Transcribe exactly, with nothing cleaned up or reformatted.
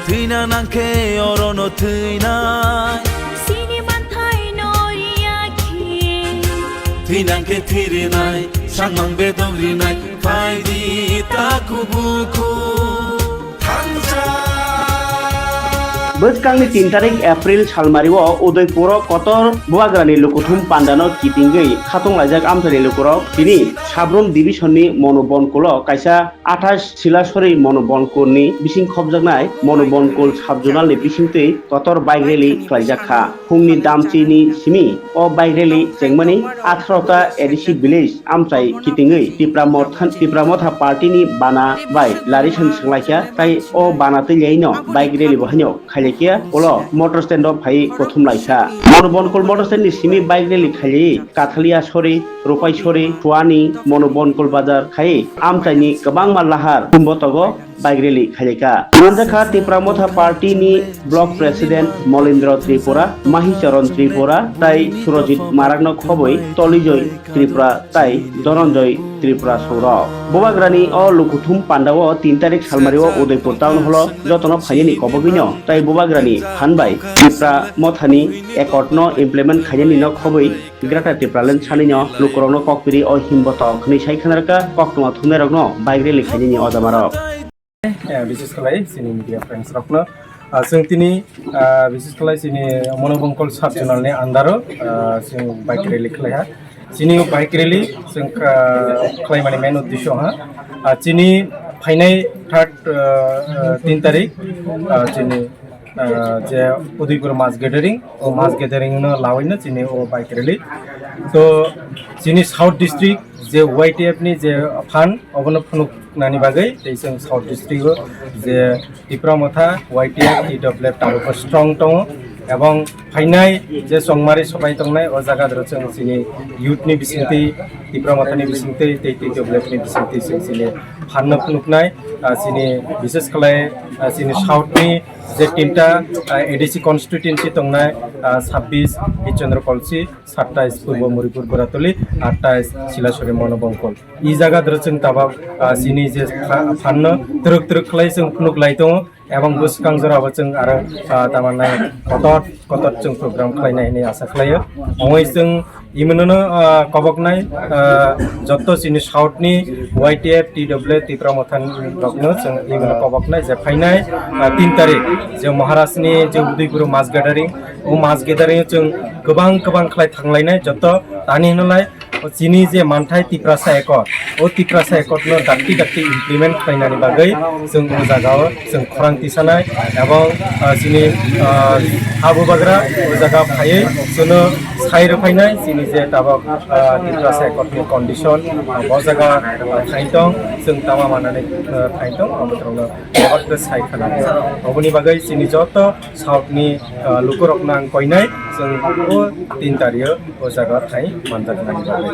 Thwina nangkhe orono thwinai. Sini manthai no riya khe. Thwinangkhe thwirinai, sangmang bedok rinai, phaidi taku buku. Thansa. Bwskangni tin tarik April salmario Udaipuro kotor Bubagrani lukuthum pandano kitingwi khatunglaijak amchaini lukurok tini Sabrum Division-ni Monu Bonkulo kaisa athas Silasori Monu Bonkulni bising khopjaknai Monu Bonkul sub-zonal-ni bisingtwi kotor bike rally khlaijak kha. Phungni damchini simi o bike rally chengmani atharo ta A D C village amchai kitingwi Tipra Motha, Tipra Motha party-ni bana bai larisang swnglaikha, tai o bana twi laino bike rally bo haino khailaikia ulo motor stand-o phai kothumlaikha. Monu Bonkul motor stand-ni simi bike rally khailai Kathalia Sori, Rupai Sori, Suani, Monu Bonkul Bazar khai amchaini kwbangma lahar thumbo togo bike rally khailai kha. Manjakha Tipra Motha Party ni Block President Molindra Tripura, Mahi Charan Tripura tai Surojit Marak no khobwi Tolijoy Tripura tai Dhananjay Tripura songrok. Bubagrani o lukuthum pandao tin tarik salmario Udaipur Town Hall o jotono phainani kobogwino tai Bubagrani phan bai Tipra Motha ni accord no implement khainani no khobwi Greater Tipraland sanino lukurokno kokpiri o himbotok hwnwi sai khanarkha koktwma thumnairokno bike rally khainani ojamarok. Eh, bises khlai chini media friends rokno, ah, chwng tini, ah, bises khlai chini Monu Bonkul sub zonal ni under o, ah, chwng bike rally khlaiha. Chini bike rally chwng, ah, khlaimani main uddesho ha. Ah, chini phainai third, ah, ah, tin tarik, ah, chini ah, je Udaipur mass gathering, o mass gathering no lawaino chini o bike rally. To chini South District je Y T F ni je phan obono phunuknani bagwi tei chwng South District o je Tipra Motha Y T F T W F tabukbo strong tongo, ebong phainai je chongmari sopai tongnai o jaga doro chwng chini youth ni bisingtwi, Tipra Motha ni bisingtwi tei T W F ni bisingtwi chwng chini phan no phunuknai, ah, chini bises khlai, ah, chini South ni je tinta, ah, A D C constituency tongnai, ah, sabbish Bichandra Kolsi, sattais Purbo Muripur Boratoli, attais Silasori Monu Bonkul. I jaga doro chwng tabuk, ah, chini je pha-, phan no twrwk twrwk khlai chwng phunuk lai tongo, ebong bwskang jora bo chwng aro, ah, tamanai kotor kotor chwng program khlainai hinwi asa khlaio. Omo chwng Imwnono, ah, koboknai, ah, jotto chini South ni Y T F, T W F, Tipra Motha rokno chwng imwno koboknai je phainai, ah, tin tarik je Maharaj ni je Udaipur mass gathering, o mass gathering chwng kwbang kwbang khlai thanglainai jotto tani hinolai o chini je manthai Tiprasa Accord, o Tiprasa Accord no dakti dakti implement khlainani bagwi chwng o jagao chwng khorang tisanai, ebong, ah, chini, ah, ha bubagra o jaga phaiwi chwngno sai rwphainai, chini je tabuk, ah, Tiprasa Accord ni condition, ah, bo jaga, ah, thai tong, chwng tama manani, ah, thai tong, abo borokno bebak khe sai khna. Oboni bagwi chini joto South ni, ah, lukurokno ang koinai, chwng o tin tario o jaga thai manjaknani bagwi.